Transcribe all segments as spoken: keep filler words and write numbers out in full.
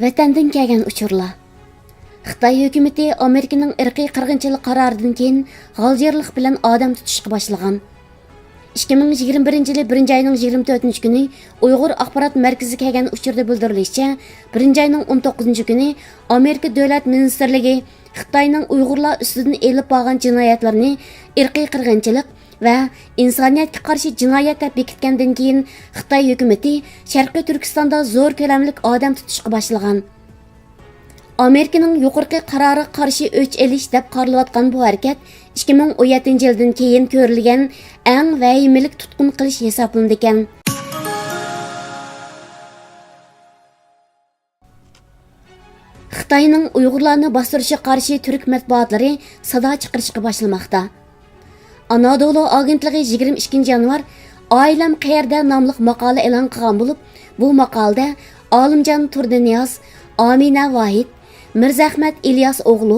ۋەتەندىن كەلگەن ئۇچۇرلار. خىتاي ھۆكۈمىتى ئامېرىكىنىڭ ئىرقىي قىرغىنچىلىق قارارىدىن كېيىن غالجىرلىق بىلەن ئادەم تۇتۇشقا باشلىغان. ئىككى مىڭ يىگىرمە بىرىنچى يىلى بىرىنچى ئاينىڭ يىگىرمە تۆتىنچى كۈنى ئۇيغۇر ئاخبارات مەركىزىگە كەلگەن ئۇچۇردا بىلدۈرۈلۈشىچە، بىرىنچى ئاينىڭ ئون توققۇزىنچى كۈنى ئامېرىكا دۆلەت مىنىستىرلىكى خىتاينىڭ ئۇيغۇرلار ئۈستىدىن ئېلىپ بارغان جىنايەتلىرىنى ئىرقىي قىرغىنچىلىق ۋە ئىنسانىيەتكە قارشى جىنايەت دەپ بېكىتكەندىن كېيىن، خىتاي ھۆكۈمىتى شەرقىي تۈركىستاندا زور كۆلەملىك ئادەم تۇتۇشقا باشلىغان. ئامېرىكىنىڭ يۇقىرىقى قارارىغا قارشى ئۆچ ئېلىش دەپ قارىلىۋاتقان بۇ ھەرىكەت ئىككى مىڭ ئون يەتتىنچى يىلدىن كېيىن كۆرۈلگەن ئەڭ ۋەھىمىلىك تۇتقۇن قىلىش ھېسابلىنىدىكەن. خىتاينىڭ ئۇيغۇرلارنى باستۇرۇشىغا قارشى تۈرك مەتبۇئاتلىرى سادا چىقىرىشقا باشلىماقتا. ئانادولۇ ئاگېنتلىقى يىگىرمە ئىككىنچى يانۋار «ئائىلەم قەيەردە؟» ناملىق ماقالە ئېلان قىلغان بولۇپ، بۇ ماقالىدە ئالىمجان تۇردىنىياز، ئامىنە ۋاھىت، مىرزەئەخمەت ئىلياس ئوغلۇ،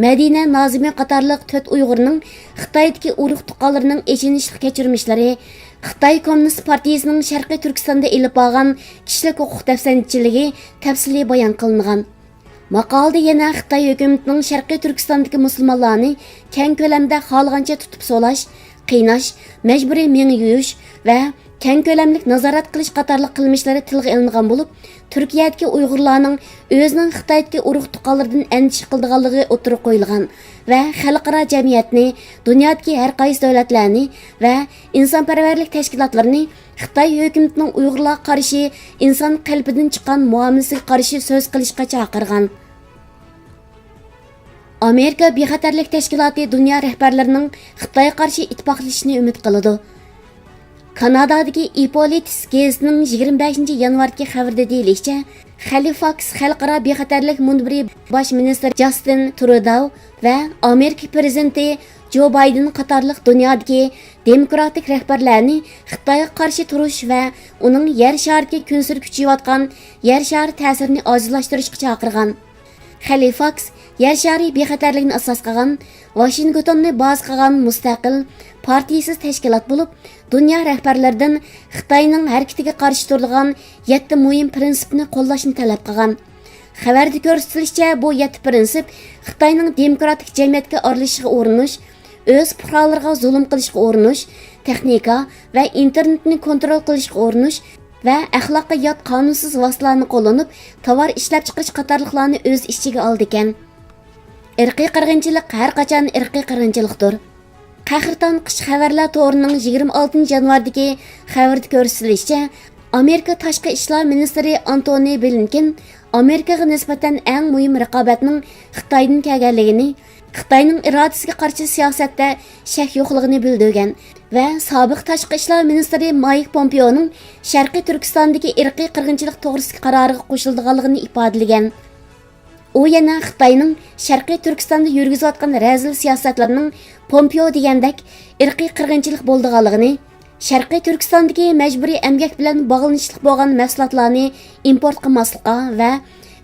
مەدىنە نازىمى قاتارلىق تۆت ئۇيغۇرنىڭ خىتايدىكى ئۇرۇق-تۇغقانلىرىنىڭ ئېچىنىشلىق كەچۈرمىشلىرى، خىتاي كوممۇنىست پارتىيىسىنىڭ شەرقىي تۈركىستاندا ئېلىپ بارغان كىشىلىك ھوقۇق دەپسەندىچىلىكى تەپسىلىي بايان قىلىنغان. ماقالىدە يەنە خىتاي ھۆكۈمىتىنىڭ شەرقىي تۈركىستاندىكى مۇسۇلمانلارنى كەڭ كۆلەمدە خالىغانچە تۇتۇپ سولاش، قىيناش، مەجبۇرىي مېڭە يۇيۇش ۋە كەڭ كۆلەملىك نازارەت قىلىش قاتارلىق قىلمىشلىرى تىلغا ئېلىنغان بولۇپ، تۈركىيەدىكى ئۇيغۇرلارنىڭ ئۆزىنىڭ خىتايدىكى ئۇرۇق-تۇغقانلىرىدىن ئەندىشە قىلىدىغانلىقى ئوتتۇرىغا قويۇلغان ۋە خەلقئارا جەمئىيەتنى، دۇنيادىكى ھەر قايسى دۆلەتلەرنى ۋە ئىنسانپەرۋەرلىك تەشكىلاتلىرىنى خىتاي ھۆكۈمىتىنىڭ ئۇيغۇرلارغا قارشى ئىنسان قېلىپىدىن چىققان مۇئامىلىسىگە قارشى سۆز قىلىشقا چاقىرغان. ئامېرىكا بىخەتەرلىك تەشكىلاتى دۇنيا رەھبەرلىرىنىڭ خىتايغا قارشى ئىتتىپاقلىشىشىنى ئۈمىد قىلىدۇ. كانادادىكى ئىپولىتىس گېزىتىنىڭ يىگىرمە بەشىنچى يانۋاردىكى خەۋىرىدە دېيىلىشىچە، خەلىفاكس خەلقئارا بىخەتەرلىك مۇنبىرى باش مىنىستىرى جاستىن ترۇداۋ ۋە ئامېرىكا پىرېزىدېنتى جو بايدېن قاتارلىق دۇنيادىكى دېموكراتىك رەھبەرلەرنى خىتايغا قارشى تۇرۇش ۋە ئۇنىڭ يەر شارىدىكى كۈنسېرى كۈچىيىۋاتقان يەر شارى تەسىرىنى ئاجىزلاشتۇرۇشقا چاقىرغان. خەلىفاكس يەر شارى بىخەتەرلىكىنى ئاساس قىلغان، ۋاشىنگتوننى بازا قىلغان مۇستەقىل، پارتىيىسىز تەشكىلات بولۇپ، دۇنيا رەھبەرلىرىدىن خىتاينىڭ ھەرىكىتىگە قارشى تۇرىدىغان يەتتە مۇھىم پىرىنسىپنى قوللاشنى تەلەپ قىلغان. خەۋەردە كۆرسىتىلىشىچە، بۇ يەتتە پىرىنسىپ خىتاينىڭ دېموكراتىك جەمئىيەتكە ئارىلىشىشىغا ئۇرۇنۇش، ئۆز پۇقرالىرىغا زۇلۇم قىلىشقا ئۇرۇنۇش، تېخنىكا ۋە ئىنتېرنېتنى كونترول قىلىشقا ئۇرۇنۇش ۋە ئەخلاققا يات قانۇنسىز ۋاسىتىلەرنى قوللىنىپ، تاۋار ئىشلەپچىقىرىش قاتارلىقلارنى ئۆز ئىچىگە ئالىدىكەن. ئىرقىي قىرغىنچىلىق ھەر قاچان ئىرقىي قىرغىنچىلىقتۇر. قەھرىتان قىش خەۋەرلەر تورىنىڭ يىگىرمە ئالتىنچى يانۋاردىكى خەۋىرىدە كۆرسىتىلىشىچە، ئامېرىكا تاشقى ئىشلار مىنىستىرى ئانتونى بلىنكېن ئامېرىكىغا نىسبەتەن ئەڭ مۇھىم رىقابەتنىڭ خىتايدىن كەلگەنلىكىنى، خىتاينىڭ ئىرادىسىگە قارشى سىياسەتتە شەك يوقلۇقىنى بىلدۈرگەن ۋە سابىق تاشقى ئىشلار مىنىستىرى مايك پومپېئونىڭ شەرقىي تۈركىستاندىكى ئىرقىي قىرغىنچىلىق توغرىسىدىكى قارارىغا قوشۇلىدىغانلىقىنى ئىپادىلىگەن. ئۇ يەنە خىتاينىڭ شەرقىي تۈركىستاندا يۈرگۈزۈۋاتقان رەزىل سىياسەتلىرىنىڭ پومپېئو دېگەندەك ئىرقىي قىرغىنچىلىق بولىدىغانلىقىنى، شەرقىي تۈركىستاندىكى مەجبۇرىي ئەمگەك بىلەن باغلىنىشلىق بولغان مەھسۇلاتلارنى ئىمپورت قىلماسلىققا ۋە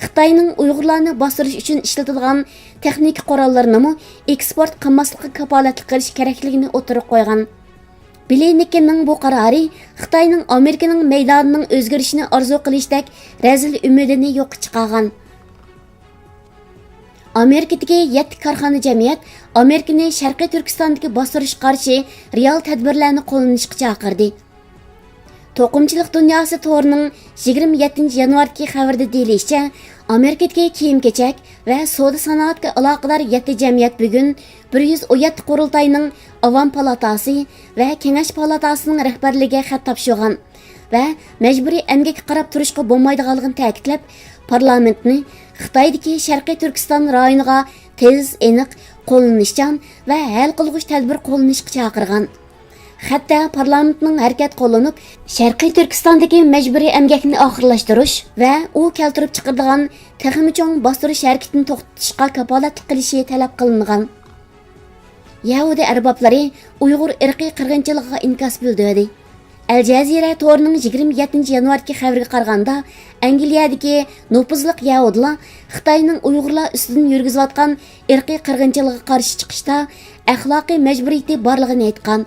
خىتاينىڭ ئۇيغۇرلارنى باستۇرۇش ئۈچۈن ئىشلىتىدىغان تېخنىكا قوراللىرىنىمۇ ئېكسپورت قىلماسلىققا كاپالەتلىك قىلىش كېرەكلىكىنى ئوتتۇرىغا قويغان. بلىنكېننىڭ بۇ قارارى خىتاينىڭ ئامېرىكىنىڭ مەيدانىنىڭ ئۆزگىرىشىنى ئارزۇ قىلىشتەك رەزىل ئۈمىدىنى يوققا چىقارغان. ئامېرىكىدىكى يەتتە كارخانا جەمئىيەت ئامېرىكىنى شەرقىي تۈركىستاندىكى باستۇرۇشقا قارشى رېئال تەدبىرلەرنى قوللىنىشقا چاقىردى. توقۇمىچىلىق دۇنياسى تورىنىڭ يىگىرمە يەتتىنچى يانۋاردىكى خەۋىرىدە دېيىلىشىچە، ئامېرىكىدىكى كىيىم-كېچەك ۋە سودا سانائەتكە ئالاقىدار يەتتە جەمئىيەت بۈگۈن بىر يۈز ئون يەتتە قۇرۇلتاينىڭ ئاۋام پالاتاسى ۋە كېڭەش پالاتاسىنىڭ رەھبەرلىرىگە خەت تاپشۇرغان ۋە مەجبۇرىي ئەمگەككە قاراپ تۇرۇشقا بولمايدىغانلىقىنى تەكىتلەپ، پارلامېنتنى خىتايدىكى شەرقىي تۈركىستان رايونىغا تېز، ئېنىق، قوللىنىشچان ۋە ھەل قىلغۇچ تەدبىر قوللىنىشقا چاقىرغان. خەتتە پارلامېنتنىڭ ھەرىكەت قوللىنىپ، شەرقىي تۈركىستاندىكى مەجبۇرىي ئەمگەكنى ئاخىرلاشتۇرۇش ۋە ئۇ كەلتۈرۈپ چىقىرىدىغان تېخىمۇ چوڭ باستۇرۇش ھەرىكىتىنى توختىتىشقا كاپالەتلىك قىلىشى تەلەپ قىلىنغان. يەھۇدىي ئەربابلىرى ئۇيغۇر ئىرقىي قىرغىنچىلىقىغا ئىنكاس بىلدۈردى. ئەل جەزىرە تورىنىڭ يىگىرمە يەتتىنچى يانۋاردىكى خەۋىرىگە قارىغاندا، ئەنگلىيەدىكى نوپۇزلۇق يەھۇدىيلار خىتاينىڭ ئۇيغۇرلار ئۈستىدىن يۈرگۈزۈۋاتقان ئىرقىي قىرغىنچىلىقىغا قارشى چىقىشتا ئەخلاقىي مەجبۇرىيىتى بارلىقىنى ئېيتقان.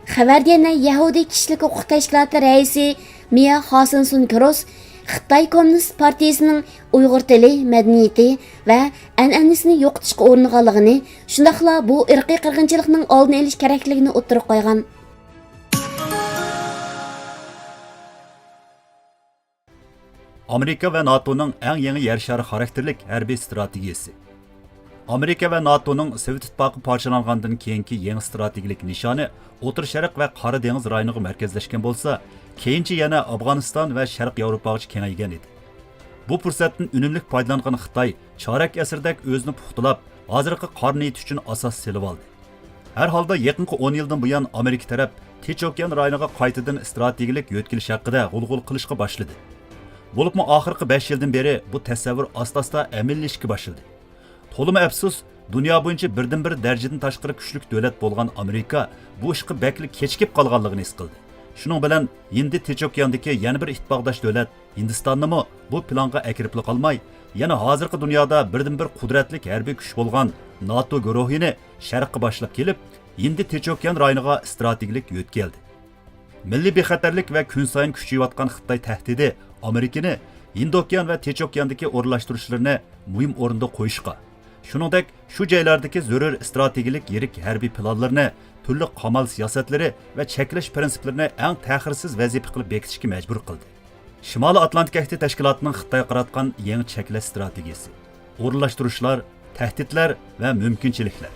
خەۋەردە يەنە يەھۇدىي كىشىلىك ھوقۇق تەشكىلاتى رەئىسى مىيا خاسىنسون كروس خىتاي كوممۇنىست پارتىيىسىنىڭ ئۇيغۇر تىلى، مەدەنىيىتى ۋە ئەنئەنىسىنى يوقىتىشقا ئۇرۇنغانلىقىنى، شۇنداقلا بۇ ئىرقىي قىرغىنچىلىقنىڭ ئالدىنى ئېلىش كېرەكلىكىنى ئوتتۇرىغا قويغان. ئامېرىكا ۋە ناتونىڭ ئەڭ يېڭى يەر شارى خاراكتېرلىك ھەربىي ئىستراتېگىيىسى. ئامېرىكا ۋە ناتونىڭ سوۋېت ئىتتىپاقى پارچىلانغاندىن كېيىنكى يېڭى ئىستراتېگىيىلىك نىشانى ئوتتۇرا شەرق ۋە قارا دېڭىز رايونىغا مەركەزلەشكەن بولسا، كېيىنچە يەنە ئافغانىستان ۋە شەرقىي ياۋروپاغىچە كېڭەيگەن ئىدى. بۇ پۇرسەتتىن ئۈنۈملۈك پايدىلانغان خىتاي چارەك ئەسىردەك ئۆزىنى پۇختىلاپ، ھازىرقى قارا نىيىتى ئۈچۈن ئاساس سېلىۋالدى. ھەر ھالدا يېقىنقى ئون يىلدىن بۇيان ئامېرىكا تەرەپ تىنچ ئوكيان رايونىغا قايتىدىن ئىستراتېگىيىلىك يۆتكىلىش ھەققىدە غۇلغۇلا قىلىشقا باشلىدى. بولۇپمۇ ئاخىرقى بەش يىلدىن بېرى بۇ تەسەۋۋۇر ئاستا-ئاستا ئەمەلىيلىشىشكە باشلىدى. تولىمۇ ئەپسۇس، دۇنيا بويىچە بىردىنبىر دەرىجىدىن تاشقىرى كۈچلۈك دۆلەت بولغان ئامېرىكا بۇ ئىشقا بەكلا كېچىكىپ قالغانلىقىنى ھېس قىلدى. شۇنىڭ بىلەن ھىندى تىنچ ئوكياندىكى يەنە بىر ئىتتىپاقداش دۆلەت ھىندىستاننىمۇ بۇ پىلانغا ئەكىرىپلا قالماي، يەنە ھازىرقى دۇنيادا بىردىنبىر قۇدرەتلىك ھەربىي كۈچ بولغان ناتو گۇرۇھىنى شەرققە باشلاپ كېلىپ، ھىندى تىنچ ئوكيان رايونىغا ئىستراتېگىيىلىك يۆتكەلدى. مىللىي بىخەتەرلىك ۋە كۈنسايىن كۈچىيىۋاتقان خىتاي تەھدىتى ئامېرىكىنى ھىندى ئوكيان ۋە تىنچ ئوكياندىكى ئورۇنلاشتۇرۇشلىرىنى مۇھىم ئورۇندا قويۇشقا، شۇنىڭدەك شۇ جايلاردىكى زۆرۈر ئىستراتېگىيىلىك يىرىك ھەربىي پىلانلىرىنى، تۈرلۈك قامال سىياسەتلىرى ۋە چەكلەش پىرىنسىپلىرىنى ئەڭ تەخىرسىز ۋەزىپە قىلىپ بېكىتىشكە مەجبۇر قىلدى. شىمالىي ئاتلانتىك ئەھدى تەشكىلاتىنىڭ خىتايغا قاراتقان يېڭى چەكلەش ئىستراتېگىيىسى، ئورۇنلاشتۇرۇشلار، تەھدىتلەر ۋە مۇمكىنچىلىكلەر.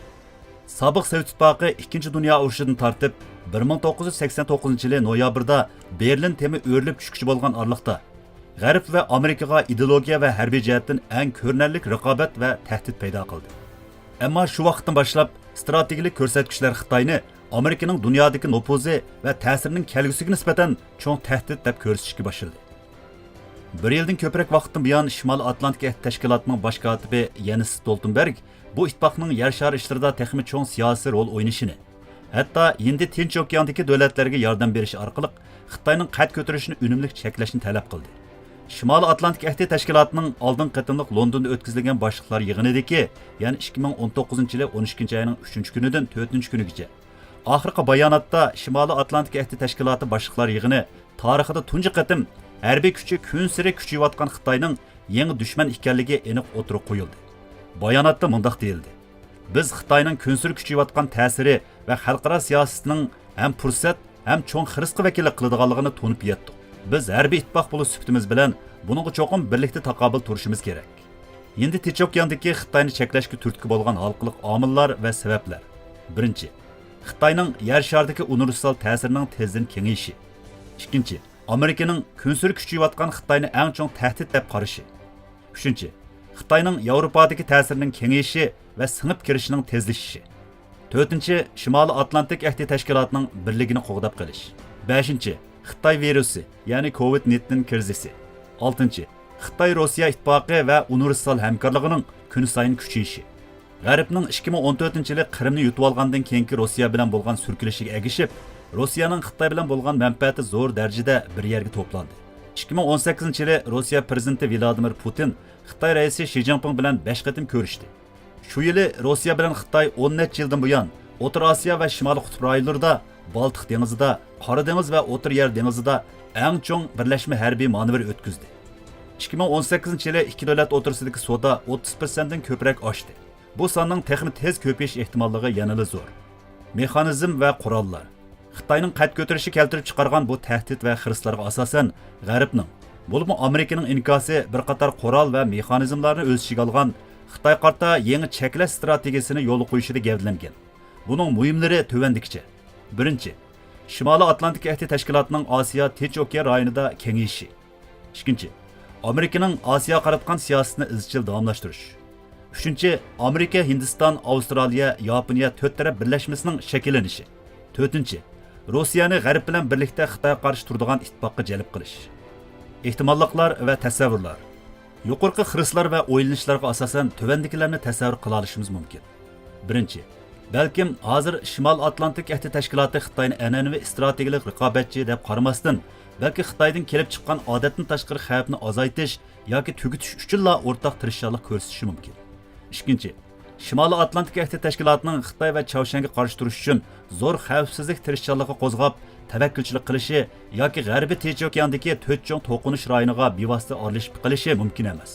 سابىق سوۋېت ئىتتىپاقى ئىككىنچى دۇنيا ئۇرۇشىدىن تارتىپ، بىر مىڭ توققۇز يۈز سەكسەن توققۇزىنچى يىلى نويابىردا بېرلىن تېمى ئۆرۈلۈپ چۈشكۈچى بولغان ئارىلىقتا، غەرب ۋە ئامېرىكىغا ئىدېئولوگىيە ۋە ھەربىي جەھەتتىن ئەڭ كۆرۈنەرلىك رىقابەت ۋە تەھدىت پەيدا قىلدى. ئەمما شۇ ۋاقىتتىن باشلاپ ئىستراتېگىيىلىك كۆرسەتكۈچلەر خىتاينى ئامېرىكىنىڭ دۇنيادىكى نوپۇزى ۋە تەسىرىنىڭ كەلگۈسىگە نىسبەتەن چوڭ تەھدىت دەپ كۆرسىتىشكە باشلىدى. بىر يىلدىن كۆپرەك ۋاقىتتىن بۇيان شىمالىي ئاتلانتىك ئەھدى تەشكىلاتىنىڭ باش كاتىپى يەنس ستولتېنبېرگ بۇ ئىتتىپاقنىڭ يەر شارى ئىشلىرىدا تېخىمۇ چوڭ سىياسىي رول ئوينىشىنى، ھەتتا ھىندى تىنچ ئوكياندىكى دۆلەتلەرگە ياردەم بېرىش ئارقىلىق خىتاينىڭ قەد كۆتۈرۈشىنى ئۈنۈملۈك چەكلەشنى تەلەپ قىلدى. شىمالىي ئاتلانتىك ئەھدى تەشكىلاتىنىڭ ئالدىنقى قېتىملىق لوندوندا ئۆتكۈزۈلگەن باشلىقلار يىغىنىدىكى، يەنى ئىككى مىڭ ئون توققۇزىنچى يىلى ئون ئىككىنچى ئاينىڭ ئۈچىنچى كۈنىدىن تۆتىنچى كۈنىگىچە ئاخىرقى باياناتتا شىمالىي ئاتلانتىك ئەھدى تەشكىلاتى باشلىقلار يىغىنى تارىخىدا تۇنجى قېتىم ھەربىي كۈچى كۈنسېرى كۈچىيىۋاتقان خىتاينىڭ يېڭى دۈشمەن ئىكەنلىكى ئېنىق ئوتتۇرىغا قويۇلدى. باياناتتا مۇنداق دېيىلدى: بىز خىتاينىڭ كۈنسېرى كۈچىيىۋاتقان تەسىرى ۋە خەلقئارا سىياسىتىنىڭ ھەم پۇرسەت، ھەم چوڭ خىرىسقا ۋەكىللىك قىلىدىغانلىقىنى تونۇپ يەتتۇق. بىز ھەربىي ئىتتىپاق بولۇش سۈپىتىمىز بىلەن بۇنىڭغا چوقۇم بىرلىكتە تاقابىل تۇرۇشىمىز كېرەك. ھىندى تىنچ ئوكياندىكى خىتاينى چەكلەشكە تۈرتكە بولغان ھالقىلىق ئامىللار ۋە سەۋەبلەر. بىرىنچى، خىتاينىڭ يەر شارىدىكى ئۇنىۋېرسال تەسىرىنىڭ تېزدىن كېڭىيىشى. ئىككىنچى، ئامېرىكىنىڭ كۈنسېرى كۈچىيىۋاتقان خىتاينى ئەڭ چوڭ تەھدىت دەپ قارىشى. ئۈچىنچى، خىتاينىڭ ياۋروپادىكى تەسىرىنىڭ كېڭىيىشى ۋە سىڭىپ كىرىشىنىڭ تېزلىشىشى. تۆتىنچى، شىمالىي ئاتلانتىك ئەھدى تەشكىلاتىنىڭ بىرلىكىنى قوغداپ قېلىش. بەشىنچى، خىتاي ۋىرۇسى، يەنى كوۋىد نەينتىن كىرىزىسى. ئالتىنچى، خىتاي روسىيە ئىتتىپاقى ۋە ئۇنىۋېرسال ھەمكارلىقىنىڭ كۈنسايىن كۈچىيىشى. غەربنىڭ ئىككى مىڭ ئون تۆتىنچى يىلى قىرىمنى يۇتۇۋالغاندىن كېيىنكى روسىيە بىلەن بولغان سۈركىلىشىگە ئەگىشىپ، روسىيەنىڭ خىتاي بىلەن بولغان مەنپەئەتى زور دەرىجىدە بىر يەرگە توپلاندى. ئىككى مىڭ ئون سەككىزىنچى يىلى روسىيە پىرېزىدېنتى ۋلادىمىر پۇتىن خىتاي رەئىسى شى جىنپىڭ بىلەن بەش قېتىم كۆرۈشتى. شۇ يىلى روسىيە بىلەن خىتاي ئون نەچچە يىلدىن بۇيان ئوتتۇرا ئاسىيا ۋە شىمالىي قۇتۇپ رايونلىرىدا، بالتىق دېڭىزىدا، قارا دېڭىز ۋە ئوتتۇرا يەر دېڭىزىدا ئەڭ چوڭ بىرلەشمە ھەربىي مانېۋىر ئۆتكۈزدى. ئىككى مىڭ ئون سەككىزىنچى يىلى ئىككى دۆلەت ئوتتۇرىسىدىكى سودا ئوتتۇز پىرسەنتتىن كۆپرەك ئاشتى. بۇ ساننىڭ تېخىمۇ تېز كۆپىيىش ئېھتىماللىقى يەنىلا زور. مېخانىزم ۋە قوراللار. خىتاينىڭ قەد كۆتۈرۈشى كەلتۈرۈپ چىقارغان بۇ تەھدىت ۋە خىرىسلارغا ئاساسەن، غەربنىڭ، بولۇپمۇ ئامېرىكىنىڭ ئىنكاسى بىر قاتار قورال ۋە مېخانىزملارنى ئۆز ئىچىگە ئالغان خىتايغا قارىتا يېڭى چەكلەش ئىستراتېگىيىسىنى يولغا قويۇشىدا گەۋدىلەنگەن. بۇنىڭ مۇھىملىرى تۆۋەندىكىچە. بىرىنچى، شىمالىي ئاتلانتىك ئەھدى تەشكىلاتىنىڭ ئاسىيا تىنچ ئوكيان رايونىدا كېڭىيىشى. ئىككىنچى، ئامېرىكىنىڭ ئاسىياغا قاراتقان سىياسىتىنى ئىزچىل داۋاملاشتۇرۇش. ئۈچىنچى، ئامېرىكا، ھىندىستان، ئاۋسترالىيە، ياپونىيە تۆت تەرەپ بىرلەشمىسىنىڭ شەكىللىنىشى. تۆتىنچى، روسىيەنى غەرب بىلەن بىرلىكتە خىتايغا قارشى تۇرىدىغان ئىتتىپاققا جەلپ قىلىش. ئېھتىماللىقلار ۋە تەسەۋۋۇرلار. يۇقىرىقى خىرىسلار ۋە ئويلىنىشلارغا ئاساسەن تۆۋەندىكىلەرنى تەسەۋۋۇر قىلالىشىمىز مۇمكىن. بىرىنچى، بەلكىم ھازىر شىمال ئاتلانتىك ئەھدى تەشكىلاتى خىتاينى ئەنئەنىۋى ئىستراتېگىيەلىك رىقابەتچى دەپ قارىماستىن، بەلكى خىتايدىن كېلىپ چىققان ئادەتتىن تاشقىرى خەۋپنى ئازايتىش ياكى تۈگىتىش ئۈچۈنلا ئورتاق تىرىشچانلىق كۆرسىتىشى مۇمكىن. ئىككىنچى، شىمالىي ئاتلانتىك ئەھدى تەشكىلاتىنىڭ خىتاي ۋە چاۋشيەنگە قارشى تۇرۇش ئۈچۈن زور خەۋپسىزلىك تىرىشچانلىقى قوزغاپ، تەۋەككۈلچىلىك قىلىشى ياكى غەربىي تىنچ ئوكياندىكى تۆت چوڭ توقۇنۇش رايونىغا بىۋاسىتە ئارىلىشىپ قېلىشى مۇمكىن ئەمەس.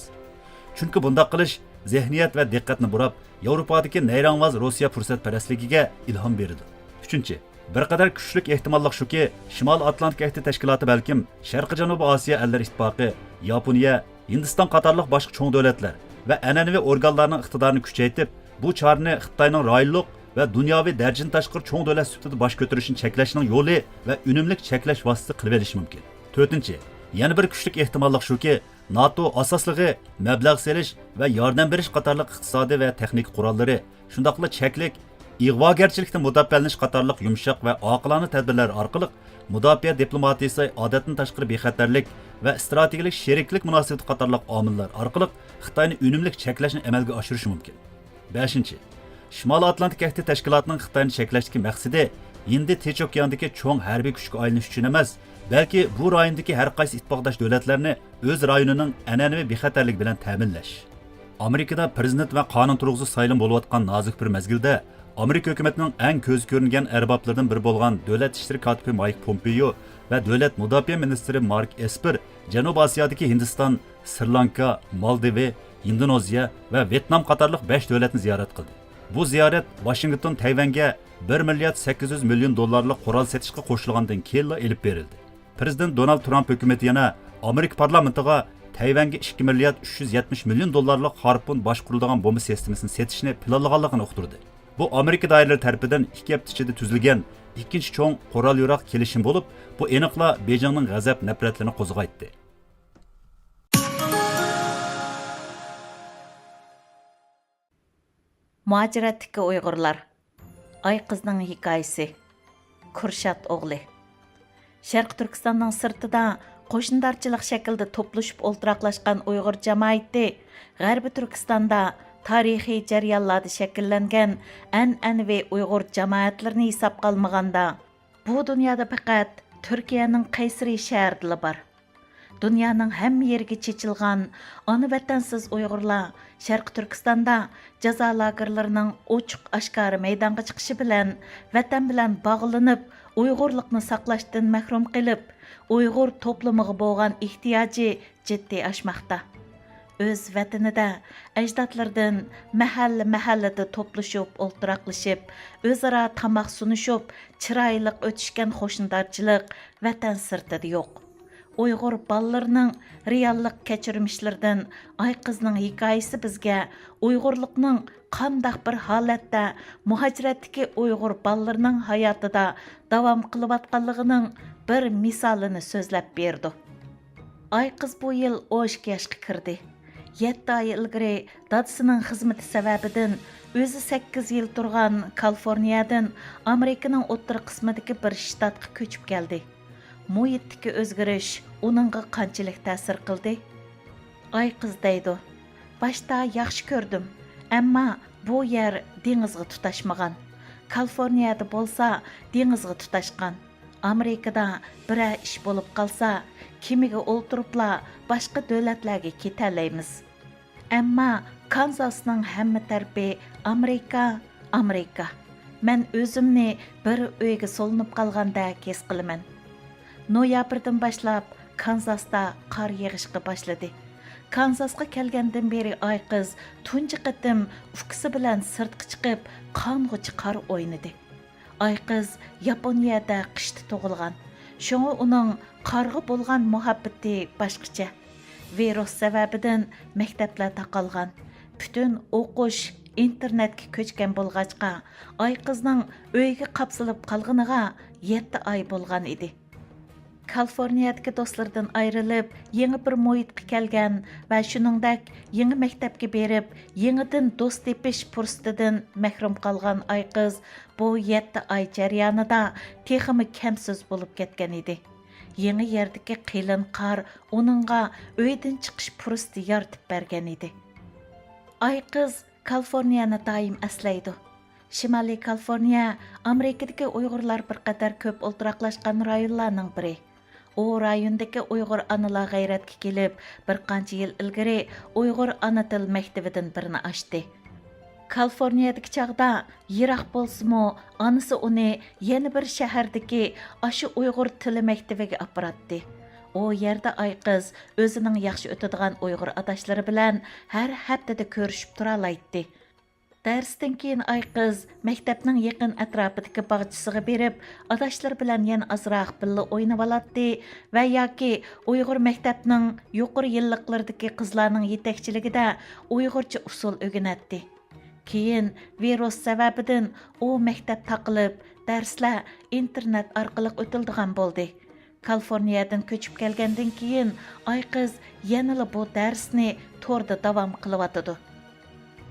چۈنكى بۇنداق قىلىش زېھنىيەت ۋە دىققەتنى بۇراپ، ياۋروپادىكى نەيرەڭۋاز روسىيە پۇرسەتپەرەسلىكىگە ئىلھام بېرىدۇ. ئۈچىنچى، بىر قەدەر كۈچلۈك ئېھتىماللىق شۇكى، شىمالىي ئاتلانتىك ئەھدى تەشكىلاتى بەلكىم شەرقىي جەنۇبىي ئاسىيا ئەللىرى ئىتتىپاقى، ياپونىيە، ھىندىستان قاتارلىق باشقا چوڭ دۆلەتلەر ۋە ئەنئەنىۋى ئورگانلارنىڭ ئىقتىدارىنى كۈچەيتىپ، بۇ چارىنى خىتاينىڭ رايونلۇق ۋە دۇنياۋى دەرىجىدىن تاشقىرى چوڭ دۆلەت سۈپىتىدە باش كۆتۈرۈشىنى چەكلەشنىڭ يولى ۋە ئۈنۈملۈك چەكلەش ۋاسىتىسى قىلىۋېلىشى مۇمكىن. تۆتىنچى، يەنە بىر كۈچلۈك ئېھتىماللىق شۇكى، ناتو ئاساسلىقى مەبلەغ سېلىش ۋە ياردەم بېرىش قاتارلىق ئىقتىسادىي ۋە تېخنىكا قوراللىرى، شۇنداقلا چەكلىك ئىغۋاگەرچىلىكتىن مۇداپىئەلىنىش قاتارلىق يۇمشاق ۋە ئاقىلانە تەدبىرلەر ئارقىلىق مۇداپىئە دىپلوماتىيىسى، ئادەتتىن تاشقىرى بىخەتەرلىك ۋە ئىستراتېگىيەلىك شېرىكلىك مۇناسىۋىتى قاتارلىق ئامىللار ئارقىلىق خىتاينى ئۈنۈملۈك چەكلەشنى ئەمەلگە ئاشۇرۇشى مۇمكىن. بەشىنچى، شىمالىي ئاتلانتىك ئەھدى تەشكىلاتىنىڭ خىتاينى چەكلەشتىكى مەقسىتى ھىندى تىنچ ئوكياندىكى چوڭ ھەربىي كۈچكە ئايلىنىش ئۈچۈن ئەمەس، بەلكى بۇ رايوندىكى ھەر قايسى ئىتتىپاقداش دۆلەتلەرنى ئۆز رايونىنىڭ ئەنئەنىۋى بىخەتەرلىكى بىلەن تەمىنلەش. ئامېرىكىدا پىرېزىدېنت ۋە قانۇن تۇرغۇزۇش سايلىمى بولۇۋاتقان نازۇك بىر مەزگىلدە، ئامېرىكا ھۆكۈمىتىنىڭ ئەڭ كۆزگە كۆرۈنگەن ئەربابلىرىدىن بىرى بولغان دۆلەت ئىشلىرى كاتىپى مايك پومپېيو ۋە دۆلەت مۇداپىئە مىنىستىرى مارك ئېسپېر جەنۇبىي ئاسىيادىكى ھىندىستان، سرى لانكا، مالدىۋى، ھىندونېزىيە ۋە ۋيېتنام قاتارلىق بەش دۆلەتنى زىيارەت قىلدى. بۇ زىيارەت ۋاشىنگتون تەيۋەنگە بىر مىليارد سەككىز يۈز مىليون دوللارلىق قورال سېتىشقا قوشۇلغاندىن كېيىنلا ئېلىپ بېرىلدى. پىرېزىدېنت دونالد ترامپ ھۆكۈمىتى يەنە ئامېرىكا پارلامېنتىغا تەيۋەنگە ئىككى مىليارد ئۈچ يۈز يەتمىش مىليون دوللارلىق خارپۇن باشقۇرۇلىدىغان بومبا سىستېمىسىنى سېتىشنى پىلانلىغانلىقىنى ئۇقتۇردى. بۇ ئامېرىكا دائىرىلىرى تەرىپىدىن ئىككى ھەپتە ئىچىدە تۈزۈلگەن ئىككىنچى چوڭ قورال-ياراغ كېلىشىمى بولۇپ، بۇ ئېنىقلا بېيجىڭنىڭ غەزەپ-نەپرەتلىرىنى قوزغايتتى. مۇھاجىرەتتىكى ئۇيغۇرلار. ئايقىزنىڭ ھېكايىسى. كۇرشات ئوغلى. شەرقىي تۈركىستاننىڭ سىرتىدا قوشنىدارچىلىق شەكلىدە توپلىشىپ ئولتۇراقلاشقان ئۇيغۇر جامائىتى غەربىي تۈركىستاندا تارىخىي جەريانلاردا شەكىللەنگەن ئەنئەنىۋى ئۇيغۇر جامائەتلىرىنى ھېسابقا ئالمىغاندا، بۇ دۇنيادا پەقەت تۈركىيەنىڭ قەيسىرى شەھىرىدىلا بار. دۇنيانىڭ ھەممە يېرىگە چېچىلغان ئانا ۋەتەنسىز ئۇيغۇرلار شەرقىي تۈركىستاندا جازا لاگېرلىرىنىڭ ئوچۇق ئاشكارا مەيدانغا چىقىشى بىلەن ۋەتەن بىلەن باغلىنىپ، ئۇيغۇرلۇقنى ساقلاشتىن مەھرۇم قېلىپ، ئۇيغۇر توپلىمىغا بولغان ئېھتىياجى جىددىي ئاشماقتا. ئۆز ۋەتىنىدە ئەجدادلىرىدىن مەھەللە-مەھەللىدە توپلىشىپ، ئولتۇراقلىشىپ، ئۆزئارا تاماق سۇنۇشۇپ، چىرايلىق ئۆتۈشكەن قوشنىدارچىلىق ۋەتەن سىرتىدا يوق. ئۇيغۇر بالىلىرىنىڭ رېئاللىق كەچۈرمىشلىرىدىن ئايقىزنىڭ ھېكايىسى بىزگە ئۇيغۇرلۇقنىڭ قانداق بىر ھالەتتە مۇھاجىرەتتىكى ئۇيغۇر بالىلىرىنىڭ ھاياتىدا داۋام قىلىۋاتقانلىقىنىڭ بىر مىسالىنى سۆزلەپ بېرىدۇ. ئايقىز بۇ يىل ئون ئىككى ياشقا كىردى. يەتتە ئاي ئىلگىرى دادىسىنىڭ خىزمىتى سەۋەبىدىن ئۆزى سەككىز يىل تۇرغان كالىفورنىيەدىن ئامېرىكىنىڭ ئوتتۇرا قىسمىدىكى بىر شتاتقا كۆچۈپ كەلدى. مۇھىتتىكى ئۆزگىرىش ئۇنىڭغا قانچىلىك تەسىر قىلدى؟ ئايقىز دەيدۇ، باشتا ياخشى كۆردۈم، ئەمما بۇ يەر دېڭىزغا تۇتاشمىغان. كالىفورنىيەدە بولسا دېڭىزغا تۇتاشقان. ئامېرىكىدا بىرەر ئىش بولۇپ قالسا، كېمىگە ئولتۇرۇپلا باشقا دۆلەتلەرگە كېتەلەيمىز. ئەمما كانزاسنىڭ ھەممە تەرىپى ئامېرىكا، ئامېرىكا. مەن ئۆزۈمنى بىر ئۆيگە سولىنىپ قالغاندەك ھېس قىلىمەن. نويابىردىن باشلاپ كانزاستا قار يېغىشقا باشلىدى. كانزاسقا كەلگەندىن بېرى ئايقىز تۇنجى قېتىم ئۇكىسى بىلەن سىرتقا چىقىپ، قانغۇچە قار ئوينىدى. ئايقىز ياپونىيەدە قىشتا تۇغۇلغان. شۇڭا ئۇنىڭ قارغا بولغان مۇھەببىتى باشقىچە. ۋىرۇس سەۋەبىدىن مەكتەپلەر تاقالغان. پۈتۈن ئوقۇش ئىنتېرنېتكە كۆچكەن بولغاچقا، ئايقىزنىڭ ئۆيگە قاپسىلىپ قالغىنىغا يەتتە ئاي بولغان ئىدى. كالىفورنىيەدىكى دوستلىرىدىن ئايرىلىپ، يېڭى بىر مۇھىتقا كەلگەن ۋە شۇنىڭدەك يېڭى مەكتەپكە بېرىپ، يېڭىدىن دوست تېپىش پۇرسىتىدىن مەھرۇم قالغان ئايقىز بۇ يەتتە ئاي جەريانىدا تېخىمۇ كەمسىز بولۇپ كەتكەن ئىدى. يېڭى يەردىكى قېلىن قار ئۇنىڭغا ئۆيدىن چىقىش پۇرسىتى يارىتىپ بەرگەن ئىدى. ئايقىز كالىفورنىيەنى دائىم ئەسلەيدۇ. شىمالىي كالىفورنىيە ئامېرىكىدىكى ئۇيغۇرلار بىر قەدەر كۆپ ئولتۇراقلاشقان رايونلارنىڭ بىرى. ئۇ رايوندىكى ئۇيغۇر ئانىلار غەيرەتكە كېلىپ، بىر قانچە يىل ئىلگىرى ئۇيغۇر ئانا تىل مەكتىۋىدىن بىرىنى ئاچتى. كالىفورنىيەدىكى چاغدا يىراق بولسىمۇ، ئانىسى ئۇنى يەنە بىر شەھەردىكى ئاشۇ ئۇيغۇر تىلى مەكتىۋىگە ئاپىراتتى. ئۇ يەردە ئايقىز ئۆزىنىڭ ياخشى ئۆتىدىغان ئۇيغۇر ئاداشلىرى بىلەن ھەر ھەپتىدە كۆرۈشۈپ تۇرالايتتى. دەرستىن كېيىن ئايقىز مەكتەپنىڭ يېقىن ئەتراپىدىكى باغچىسىغا بېرىپ، ئاداشلىرى بىلەن يەنە ئازراق بىللە ئوينىۋالاتتى ۋە ياكى ئۇيغۇر مەكتەپنىڭ يۇقىرى يىللىقلىرىدىكى قىزلارنىڭ يېتەكچىلىكىدە ئۇيغۇرچە ئۇسسۇل ئۆگىنەتتى. كېيىن ۋىرۇس سەۋەبىدىن ئۇ مەكتەپ تاقىلىپ، دەرسلەر ئىنتېرنېت ئارقىلىق ئۆتۈلىدىغان بولدى. كالىفورنىيەدىن كۆچۈپ كەلگەندىن كېيىن، ئايقىز يەنىلا بۇ دەرسنى توردا داۋام قىلىۋاتىدۇ.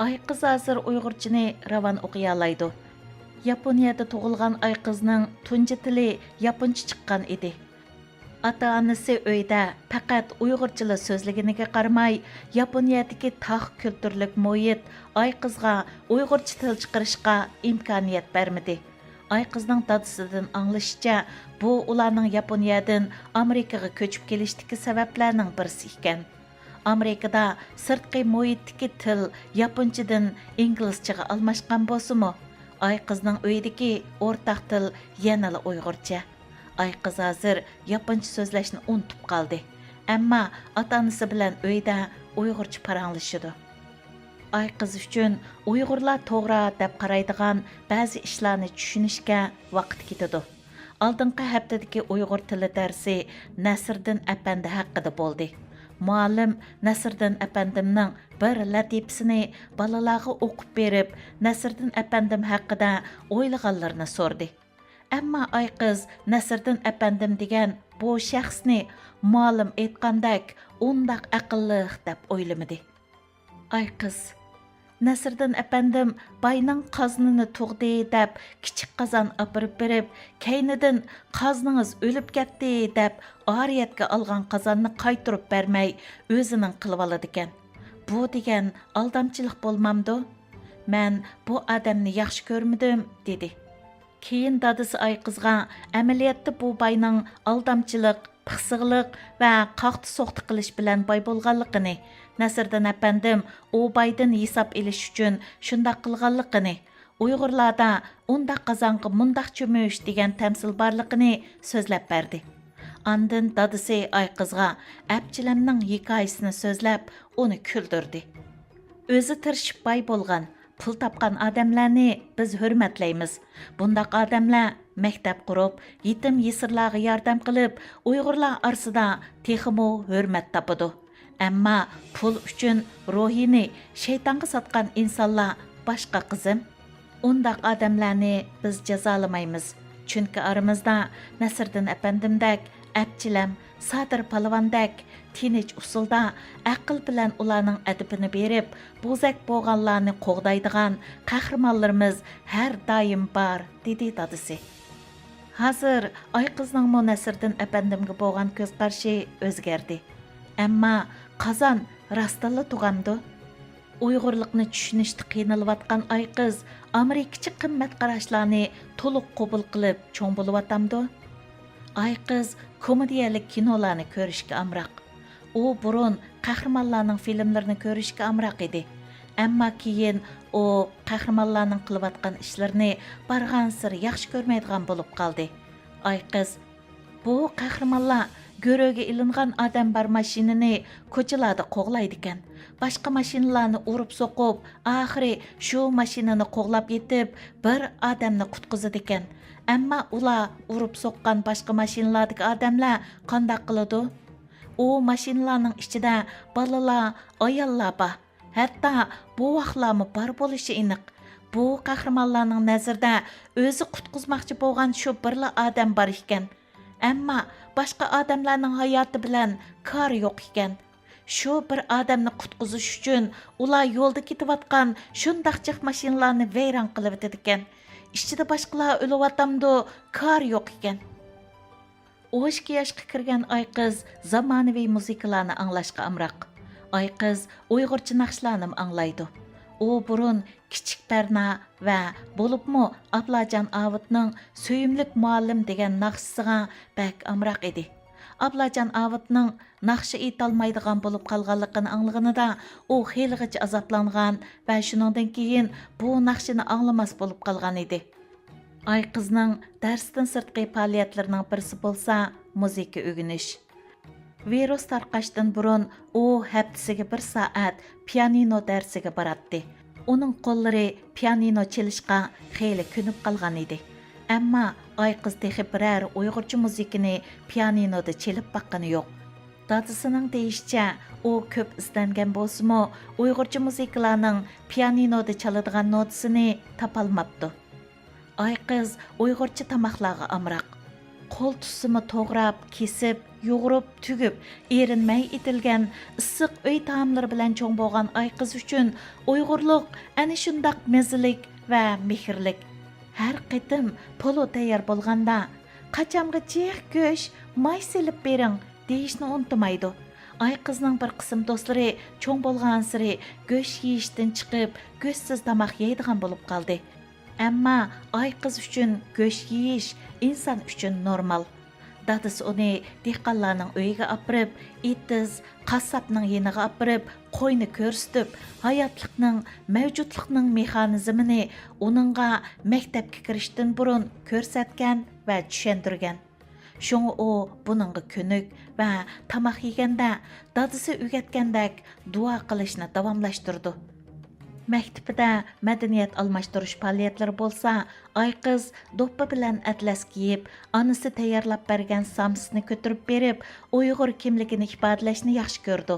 ئايقىز ھازىر ئۇيغۇرچىنى راۋان ئوقۇيالايدۇ. ياپونىيەدە تۇغۇلغان ئايقىزنىڭ تۇنجى تىلى ياپونچە چىققان ئىدى. ئاتا-ئانىسى ئۆيدە پەقەت ئۇيغۇرچىلا سۆزلىگىنىگە قارىماي، ياپونىيەدىكى تاغ كۈلتۈرلۈك مۇھىت ئايقىزغا ئۇيغۇرچە تىل چىقىرىشقا ئىمكانىيەت بەرمىدى. ئايقىزنىڭ دادىسىدىن ئاڭلىشىچە، بۇ ئۇلارنىڭ ياپونىيەدىن ئامېرىكىغا كۆچۈپ كېلىشتىكى سەۋەبلەرنىڭ بىرسى ئىكەن. ئامېرىكىدا سىرتقى مۇھىتتىكى تىل ياپونچىدىن ئىنگلىزچىغا ئالماشقان بولسىمۇ، ئايقىزنىڭ ئۆيىدىكى ئورتاق تىل يەنىلا ئۇيغۇرچە. ئايقىز ھازىر ياپونچە سۆزلەشنى ئۇنتۇپ قالدى. ئەمما ئاتا-ئانىسى بىلەن ئۆيدە ئۇيغۇرچە پاراڭلىشىدۇ. ئايقىز ئۈچۈن ئۇيغۇرلار توغرا دەپ قارايدىغان بەزى ئىشلارنى چۈشىنىشكە ۋاقىت كېتىدۇ. ئالدىنقى ھەپتىدىكى ئۇيغۇر تىلى دەرسى نەسىردىن ئەپەندى ھەققىدە بولدى. مۇئەللىم نەسىردىن ئەپەندىمنىڭ بىر لەتىپىسىنى بالىلارغا ئوقۇپ بېرىپ، نەسىردىن ئەپەندىم ھەققىدە ئويلىغانلىرىنى سورىدى. ئەمما ئايقىز نەسىردىن ئەپەندىم دېگەن بۇ شەخسنى مۇئەللىم ئېيتقاندەك ئۇنداق ئەقىللىق دەپ ئويلىمىدى. ئايقىز، نەسىردىن ئەپەندىم باينىڭ قازنىنى تۇغدى دەپ كىچىك قازان ئاپىرىپ بېرىپ، كەينىدىن قازنىڭىز ئۆلۈپ كەتتى دەپ ئارىيەتكە ئالغان قازاننى قايتۇرۇپ بەرمەي ئۆزىنىڭ قىلىۋالىدىكەن. بۇ دېگەن ئالدامچىلىق بولمامدۇ؟ مەن بۇ ئادەمنى ياخشى كۆرمىدىم، دېدى. كېيىن دادىسى ئايقىزغا ئەمەلىيەتتە بۇ باينىڭ ئالدامچىلىق، پىخسىقلىق ۋە قاقتى-سوقتى قىلىش بىلەن باي بولغانلىقىنى، نەسىردىن ئەپەندىم ئۇ بايدىن ھېساب ئېلىش ئۈچۈن شۇنداق قىلغانلىقىنى، ئۇيغۇرلاردا ئۇنداق قازانغا مۇنداق چۆمۈش دېگەن تەمسىل بارلىقىنى سۆزلەپ بەردى. ئاندىن دادىسى ئايقىزغا ئەپچىلەمنىڭ ھېكايىسىنى سۆزلەپ، ئۇنى كۈلدۈردى. ئۆزى تىرىشىپ باي بولغان، پۇل تاپقان ئادەملەرنى بىز ھۆرمەتلەيمىز. بۇنداق ئادەملەر مەكتەپ قۇرۇپ، يېتىم-يېسىرلارغا ياردەم قىلىپ، ئۇيغۇرلار ئارىسىدا تېخىمۇ ھۆرمەت تاپىدۇ. ئەمما پۇل ئۈچۈن روھىنى شەيتانغا ساتقان ئىنسانلار باشقا، قىزىم. ئۇنداق ئادەملەرنى بىز جازالىمايمىز. چۈنكى ئارىمىزدا نەسىردىن ئەپەندىمدەك ئەپچىلەم، سادىر پالۋاندەك تىنچ ئۇسۇلدا ئەقىل بىلەن ئۇلارنىڭ ئەدىپىنى بېرىپ، بوزەك بوغانلارنى قوغدايدىغان قەھرىمانلىرىمىز ھەر دائىم بار، دېدى دادىسى. ھازىر ئايقىزنىڭمۇ نەسىردىن ئەپەندىمگە بولغان كۆز قارىشى ئۆزگەردى. ئەمما قازان راستتىنلا تۇغامدۇ؟ ئۇيغۇرلۇقنى چۈشىنىشتە قىينىلىۋاتقان ئايقىز ئامېرىكىچە قىممەت قاراشلارنى تولۇق قوبۇل قىلىپ چوڭ بولۇۋاتامدۇ؟ ئايقىز كومېدىيەلىك كىنولارنى كۆرۈشكە ئامراق. ئۇ بۇرۇن قەھرىمانلارنىڭ فىلىملىرىنى كۆرۈشكە ئامراق ئىدى. ئەمما كېيىن ئۇ قەھرىمانلارنىڭ قىلىۋاتقان ئىشلىرىنى بارغانسېرى ياخشى كۆرمەيدىغان بولۇپ قالدى. ئايقىز، بۇ قەھرىمانلار گۆرۈگە ئېلىنغان ئادەم بار ماشىنىنى كوچىلاردا قوغلايدىكەن. باشقا ماشىنىلارنى ئۇرۇپ سوقۇپ، ئاخىرى شۇ ماشىنىنى قوغلاپ يېتىپ، بىر ئادەمنى قۇتقۇزىدىكەن. ئەمما ئۇلار ئۇرۇپ سوققان باشقا ماشىنىلاردىكى ئادەملەر قانداق قىلىدۇ؟ ئۇ ماشىنىلارنىڭ ئىچىدە بالىلار، ئاياللار بار. ھەتتا بوۋاقلارمۇ بار بولۇشى ئېنىق. بۇ قەھرىمانلارنىڭ نەزىرىدە ئۆزى قۇتقۇزماقچى بولغان شۇ بىرلا ئادەم بار ئىكەن. ئەمما باشقا ئادەملەرنىڭ ھاياتى بىلەن كارى يوق ئىكەن. شۇ بىر ئادەمنى قۇتقۇزۇش ئۈچۈن ئۇلار يولدا كېتىۋاتقان شۇنداق جىق ماشىنىلارنى ۋەيران قىلىۋېتىدىكەن. ئىچىدە باشقىلار ئۆلۈۋاتامدۇ، كارى يوق ئىكەن. ئون ئىككى ياشقا كىرگەن ئايقىز زامانىۋى مۇزىكىلارنى ئاڭلاشقا ئامراق. ئايقىز ئۇيغۇرچە ناخشىلارنىمۇ ئاڭلايدۇ. ئۇ بۇرۇن كىچىك بەرنا ۋە بولۇپمۇ ئابلاجان ئاۋۇتنىڭ سۆيۈملۈك مۇئەللىم دېگەن ناخشىسىغا بەك ئامراق ئىدى. ئابلاجان ئاۋۇتنىڭ ناخشا ئېيتالمايدىغان بولۇپ قالغانلىقىنى ئاڭلىغىنىدا ئۇ خېلىغىچە ئازابلانغان ۋە شۇنىڭدىن كېيىن بۇ ناخشىنى ئاڭلىماس بولۇپ قالغان ئىدى. ئايقىزنىڭ دەرستىن سىرتقى پائالىيەتلىرىنىڭ بىرسى بولسا مۇزىكا ئۆگىنىش. ۋىرۇس تارقاشتىن بۇرۇن ئۇ ھەپتىسىگە بىر سائەت پىيانىنو دەرسىگە باراتتى. ئۇنىڭ قوللىرى پىيانىنو چېلىشقا خېلى كۆنۈپ قالغان ئىدى. ئەمما ئايقىز تېخى بىرەر ئۇيغۇرچە مۇزىكىنى پىيانىنودا چېلىپ باققىنى يوق. دادىسىنىڭ دېيىشىچە، ئۇ كۆپ ئىزدەنگەن بولسىمۇ، ئۇيغۇرچە مۇزىكىلارنىڭ پىيانىنودا چالىدىغان نوتىسىنى تاپالماپتۇ. ئايقىز ئۇيغۇرچە تاماقلارغا ئامراق. قول تۇتسىمۇ توغراپ، كېسىپ، يۇغۇرۇپ، تۈگۈپ، ئېرىنمەي ئېتىلگەن ئىسسىق ئۆي تائاملىرى بىلەن چوڭ بولغان ئايقىز ئۈچۈن ئۇيغۇرلۇق ئەنە شۇنداق مەززىلىك ۋە مېھىرلىك. ھەر قېتىم پولۇ تەييار بولغاندا، «قاچامغا جىق گۆش، ماي سېلىپ بېرىڭ» دېيىشنى ئۇنتۇمايدۇ. ئايقىزنىڭ بىر قىسىم دوستلىرى چوڭ بولغانسېرى گۆش يېيىشتىن چىقىپ، گۆشسىز تاماق يەيدىغان بولۇپ قالدى. ئەمما ئايقىز ئۈچۈن گۆش يېيىش ئىنسان ئۈچۈن نورمال. دادىسى ئۇنى دېھقانلارنىڭ ئۆيىگە ئاپىرىپ، ئېتىز، قاسساپنىڭ يېنىغا ئاپىرىپ، قوينى كۆرسىتىپ، ھاياتلىقنىڭ، مەۋجۇتلۇقنىڭ مېخانىزمىنى ئۇنىڭغا مەكتەپكە كىرىشتىن بۇرۇن كۆرسەتكەن ۋە چۈشەندۈرگەن. شۇڭا ئۇ بۇنىڭغا كۆنۈك ۋە تاماق يېگەندە دادىسى ئۆگەتكەندەك دۇئا قىلىشنى داۋاملاشتۇرىدۇ. مەكتىپىدە مەدەنىيەت ئالماشتۇرۇش پائالىيەتلىرى بولسا، ئايقىز دوپپا بىلەن ئەتلەس كىيىپ، ئانىسى تەييارلاپ بەرگەن سامسىسىنى كۆتۈرۈپ بېرىپ، ئۇيغۇر كىملىكىنى ئىپادىلەشنى ياخشى كۆرىدۇ.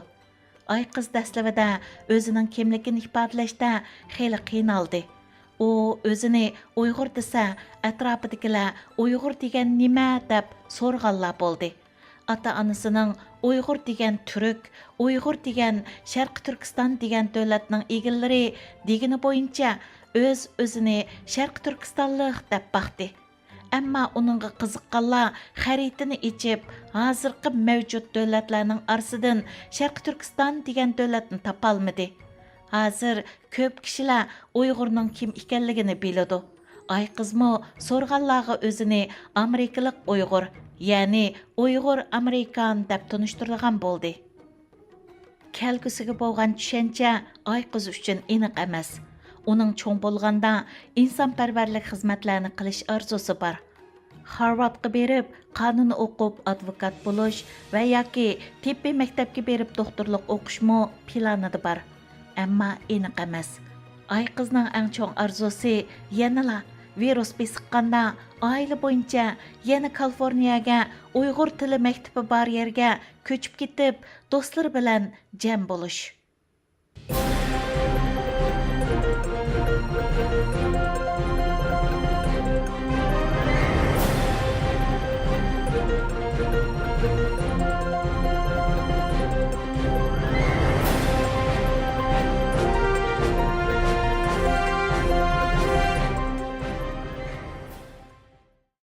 ئايقىز دەسلىۋىدە ئۆزىنىڭ كىملىكىنى ئىپادىلەشتە خېلى قىينالدى. ئۇ ئۆزىنى ئۇيغۇر دېسە، ئەتراپىدىكىلەر «ئۇيغۇر دېگەن نېمە؟» دەپ سورىغانلار بولدى. ئاتا-ئانىسىنىڭ «ئۇيغۇر دېگەن تۈرك، ئۇيغۇر دېگەن شەرقىي تۈركىستان دېگەن دۆلەتنىڭ ئىگىلىرى» دېگىنى بويىچە ئۆز-ئۆزىنى شەرقىي تۈركىستانلىق دەپ باقتى. ئەمما ئۇنىڭغا قىزىققانلار خەرىتىنى ئېچىپ، ھازىرقى مەۋجۇت دۆلەتلەرنىڭ ئارىسىدىن شەرقىي تۈركىستان دېگەن دۆلەتنى تاپالمىدى. ھازىر كۆپ كىشىلەر ئۇيغۇرنىڭ كىم ئىكەنلىكىنى بىلىدۇ. ئايقىزمۇ سورىغانلارغا ئۆزىنى ئامېرىكىلىق ئۇيغۇر، يەنى ئۇيغۇر ئامېرىكان دەپ تونۇشتۇرىدىغان بولدى. كەلگۈسىگە بولغان چۈشەنچە ئايقىز ئۈچۈن ئېنىق ئەمەس. ئۇنىڭ چوڭ بولغاندا ئىنسانپەرۋەرلىك خىزمەتلەرنى قىلىش ئارزۇسى بار. خارۋاردقا بېرىپ، قانۇن ئوقۇپ، ئادۋوكات بولۇش ۋە ياكى تېببىي مەكتەپكە بېرىپ، دوختۇرلۇق ئوقۇشمۇ پىلانىدا بار. ئەمما ئېنىق ئەمەس. ئايقىزنىڭ ئەڭ چوڭ ئارزۇسى يەنىلا ۋىرۇس بېسىققاندا ئائىلە بويىچە يەنە كالىفورنىيەگە، ئۇيغۇر تىلى مەكتىپى بار يەرگە كۆچۈپ كېتىپ، دوستلىرى بىلەن جەم بولۇش.